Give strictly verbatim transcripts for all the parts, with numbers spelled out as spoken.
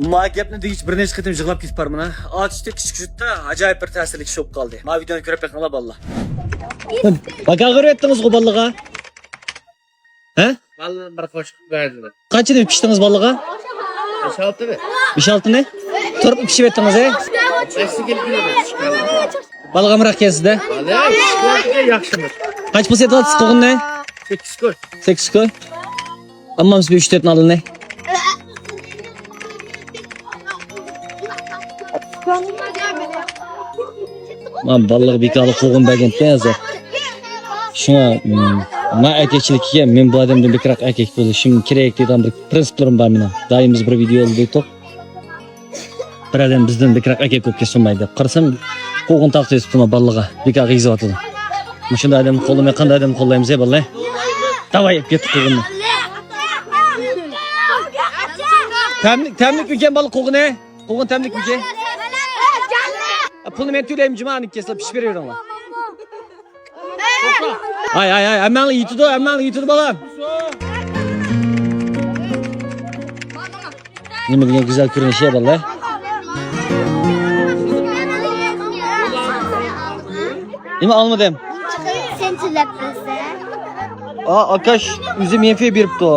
ما گەپنى دېگۈچە بىر نەچچە قېتىم يىغلاپ كېتىپ بارمەن ھە. ئاتۇشتەك كىچىك ۋۇجۇدتا ئاجايىپ بىر تەسىرلىك شوك قالدى. ما ۋىدېونى كۆرۈپ بېقىڭلار بالىلار. باكا قىلىۋەتتىڭىزغۇ بالىغا؟ ھە؟ بالىنى بىر قوشۇپ بەردى. قانچىنى ئۆپۈشتىڭىز بالىغا؟ بەش ئالتىنى. بەش ئالتىنى؟ تۇرۇپ ئۆپۈشۈۋەتتىڭىز ھە؟ بەشنى كېلىپ كېلىدۇ. بالىغا ئامراق ئىكەنسىز-دە. بالىغا ياخشىمۇ؟ قانچە پۇل سېتىۋاتىسىز قوغۇننى؟ سەككىز كوي. سەككىز كوي. ئەمما بىز بىر ئۈچ تۆت نالنى. ما بالىلىق بىكارلىق قوغۇن بەرگەنتى ھازىر. شۇڭا، مم، ما ئەركەكچىلىككە مەن بۇ ئادەمدىن بەكرەك ئەركەك بولۇشۇم كېرەك دەيدىغان بىر پرىنسىپلىرىم بار مېنىڭ. دائىم بىز بىر ۋىدېو ئېلىپ ئۆتتۇق. بىر ئادەم بىزدىن بەكرەك ئەركەك بولۇپ كەتسۇن دەپ. قارىسام، قوغۇن تارتىۋېتىپتۇ ما بالىلىغا. بىكارغا يېزىۋاتىدۇ. مۇشۇنداق ئادەمنى قوللىماي قانداق ئادەمنى قوللايمىز ئەي بالىلار؟ داۋاي، ئېلىپ كەتتۇق قوغۇننى. تەملىك، تەملىكمىكەن بالا قوغۇنى؟ قوغۇن تەملىكمىكەن؟ پۇلنى مەن تۆلەيمەن جۇما، ئانى كەسلا پىشىپ بېرىۋېرىڭلار. ھاي، ھاي، ھاي، ھەممەڭلار يېتىدۇ، ھەممەڭلار يېتىدۇ بالام. نېمە دېگەن گۈزەل كۆرۈنۈش يا بالىلار. نېمە ئالمىدىم؟ سەن تىلەپ بىلسە. ئا، ئاكاش ئۆزى مەنفى بېرىپتۇ.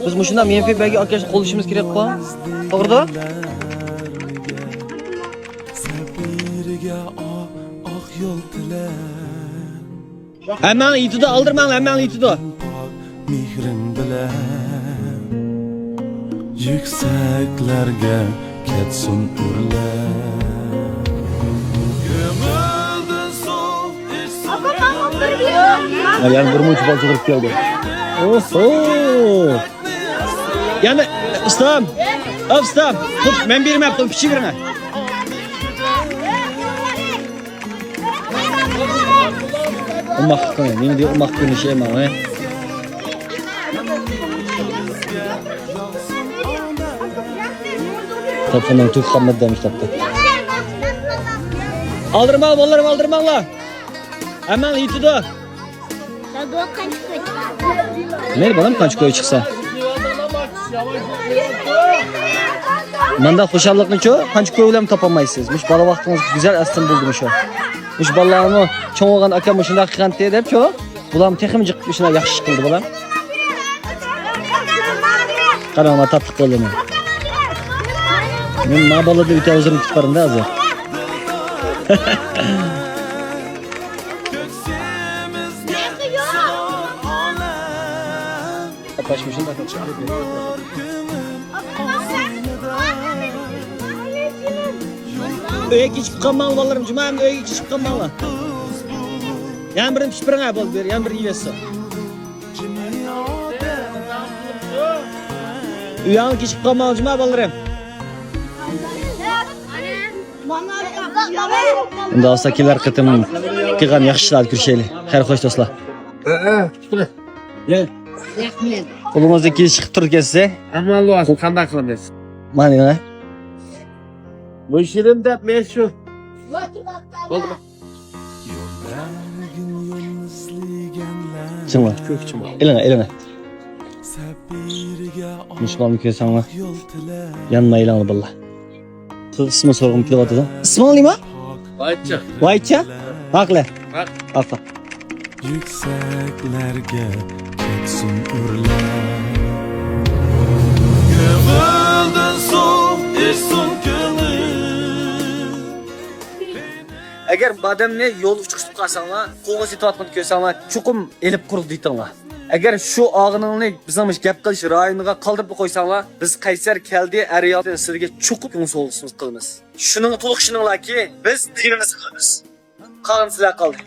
بىز مۇشۇنداق مەنفى بەرگەن ئاكاشنى قوللىشىمىز كېرەكقۇ. توغرىدۇ؟ سەپىرىگە ئاق، ئاق يول تىلەپ. ھەممەڭلار يېتىدۇ، ئالدىرىماڭلار، ھەممەڭلار يېتىدۇ. مېھرىڭ بىلەن يۈكسەكلەرگە كەتسۇن ئۆرلەپ. كۆڭۈلدىن سۇ ئىچسۇن. ھە، يەنە بىر مۇنچە بالا چىقىرىپ كەلدى. ئوھو! يەنە ئۇستام، ئۇستام، مەن بېرىمەن، پىچىپ بېرىڭە. ئوماق، نېمە دېيە ئوماق كۆرۈنۈشى مانا. تېلېفوننىڭ تۈگى قالمىدى دەملىك تاپتى. ئالدىرىماڭ، بالىلىرىم، ئالدىرىماڭلار. ھەممەڭلار يېتىدۇ. دادۇ قانچە كوي چىقسا؟ مەيلى بالام، قانچە كوي چىقسا. مانداق خۇشاللىقنىچۇ، قانچە كوي بىلەن تاپالمايسىز. مۇشۇ بالا ۋاقتىڭىز گۈزەل ئەسلىمە بولدى مۇشۇ. مۇشۇ بالىلارمۇ چوڭ بولغان ئاكام مۇشۇنداق قىلغانتى دەپچۇ. بۇلارمۇ تېخىمۇ جىق مۇشۇنداق ياخشى ئىش قىلدى بالام. قاراڭلار تاتلىق بالىنى. مەن ما بالىدا ئۆتە ھۇزۇرۇم كۈتۈپ بارمدا ھازىر. ئۆيگە كېچىكىپ قالماڭلار بالىلىرىم، جۇما ئۆيگە كېچىكىپ قالماڭلار. يەنە بىرنى پىشىپ بېرىڭ ھە، بولدى، بېرى يەنە بىرنى يېۋەتسۇن. ئۆيۈڭگە كېچىكىپ قالماڭلار جۇما بالىلىرىم. ئەمدى ئاستا كېلەر قېتىم قىلغان ياخشى ئىشلاردا كۆرۈشەيلى. خەير خوش دوستلار. قولىڭىزدىن كېلىشىچە قىلىپ تۇرىدىكەنسىز. ئەمما ئالۋاس قانداق قىلىمىز؟ مانا دېڭە. بۇ شېرىن دەپ مەن شۇ. بولدىمۇ؟ چىڭلا. ئېلىڭە، ئېلىڭە. مۇشۇلارنى كۆرسەڭلار يانمايلىڭلار بالىلار. قىز ئىسمىنى سورىغۇم كېلىۋاتىدۇ. ئىسمىڭ نېمە؟ ۋايىتچا. ۋايىتچا؟ ھەقلى. ھەق. ھەق. يۈكسەكلەرگە كەتسۇن ئۆرلەپ. كۆڭۈلدىن سۇ ئىچسۇن كۆڭۈل. ئەگەر بۇ ئادەمنى يولدا ئۇچرىتىپ قالساڭلار، قوغۇن سېتىۋاتقىنىنى كۆرسەڭلار، چوقۇم ئېلىپ قۇرۇل دېيىڭلار. ئەگەر شۇ ئاغىنىڭنى بىزنىڭ مۇشۇ گەپ قىلىش رايونىغا قالدۇرۇپ قويساڭلار، بىز قەيسەر كەلدى ئەر-ئايال سىلىگە چوقۇم كۆڭۈل سوۋغىسىمىز قىلىمىز. شۇنىڭغا تولۇق ئىشىنىڭلاركى، بىز دېگىنىمىزنى قىلىمىز. قالغىنى سىلەر قالدى.